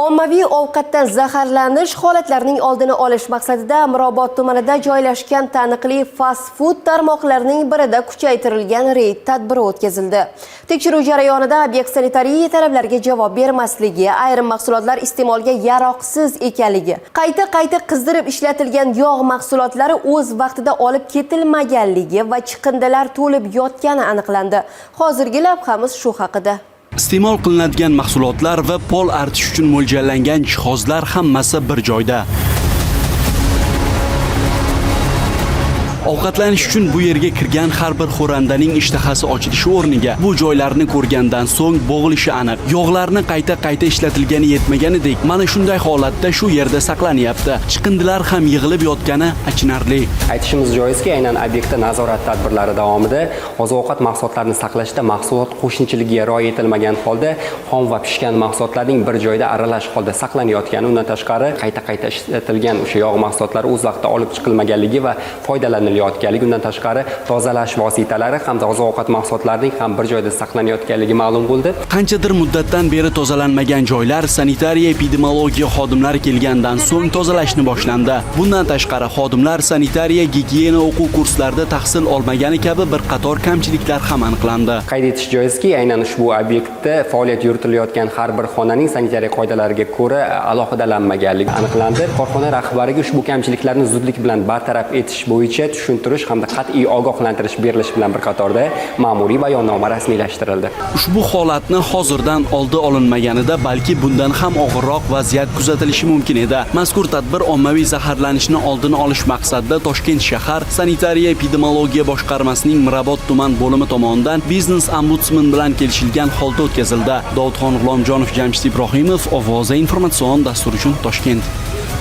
Ommaviy ovqatdan zaharlanish holatlarining oldini olish maqsadida Mirobod tumanida joylashgan taniqli fast food tarmoqlarining birida kuchaytirilgan reyd tadbiri o'tkazildi. Tekshiruv jarayonida obyekt sanitariya talablariga javob bermasligi, ayrim mahsulotlar iste'molga yaroqsiz ekanligi, qayta-qayta qizdirib ishlatilgan yog' mahsulotlari o'z vaqtida olib ketilmaganligi va chiqindilar to'lib yotgani aniqlandi. Hozirgi lavhamiz shu haqida. Iste'mol qilinadigan mahsulotlar va pol artish uchun mo'ljallangan jihozlar hammasi bir joyda. Ovqatlanish uchun bu yerga kirgan har bir xo'randaning ishtahasi ochilishi o'rniga bu joylarni ko'rgandan so'ng bo'g'ilishi aniq. Yog'larni qayta-qayta ishlatilgani yetmaganidek, mana shunday holatda shu yerda saqlanyapti. Chiqindilar ham yig'ilib yotgani achinarli. Aytishimiz joizki, aynan obyektda nazorat tadbirlari davomida oziq-ovqat mahsulotlarini saqlashda mahsulot qo'shnichiligiga rioya etilmagan holda xom va pishgan mahsulotlarning bir joyda aralash holda saqlanayotgani, undan tashqari qayta-qayta ishlatilgan o'sha yog' mahsulotlari o'z vaqtida olib chiqilmaganligi va foydalanilayotganligi, undan tashqari tozalash vositalari hamda oziq-ovqat mahsulotlarining ham bir joyda saqlanayotganligi ma'lum bo'ldi. Qanchadir muddatdan beri tozalanmagan joylar sanitariya epidemiologiya xodimlari kelgandan so'ng tozalashni boshlandi. Bundan tashqari xodimlar sanitariya gigiyena o'quv kurslarida tahsil olmagani kabi bir qator kamchiliklar ham aniqlandi. Qayd etish joizki, aynan ushbu obyektda faoliyat yuritilayotgan har bir xonaning sanitariya qoidalariga ko'ra alohidalanmaganligi aniqlandi. Korxona rahbariga ushbu kamchiliklarni zudlik bilan bartaraf etish bo'yicha tushuntirish hamda qat'iy ogohlantirish berilishi bilan bir qatorda ma'muriy bayonnoma rasmiylashtirildi. Ushbu holatni hozirdan oldi olinmaganida balki bundan ham og'irroq vaziyat kuzatilishi mumkin edi. Mazkur tadbir ommaviy zaharlanishni oldini olish maqsadida Toshkent shahar sanitariya epidemiologiya boshqarmasining Mirobod tuman bo'limi tomonidan biznes ombudsman bilan kelishilgan holda o'tkazildi. Dovudxon G'ulomjonov, Jamshid Ibrohimov, Ovoza informatsion dasturi uchun Toshkent.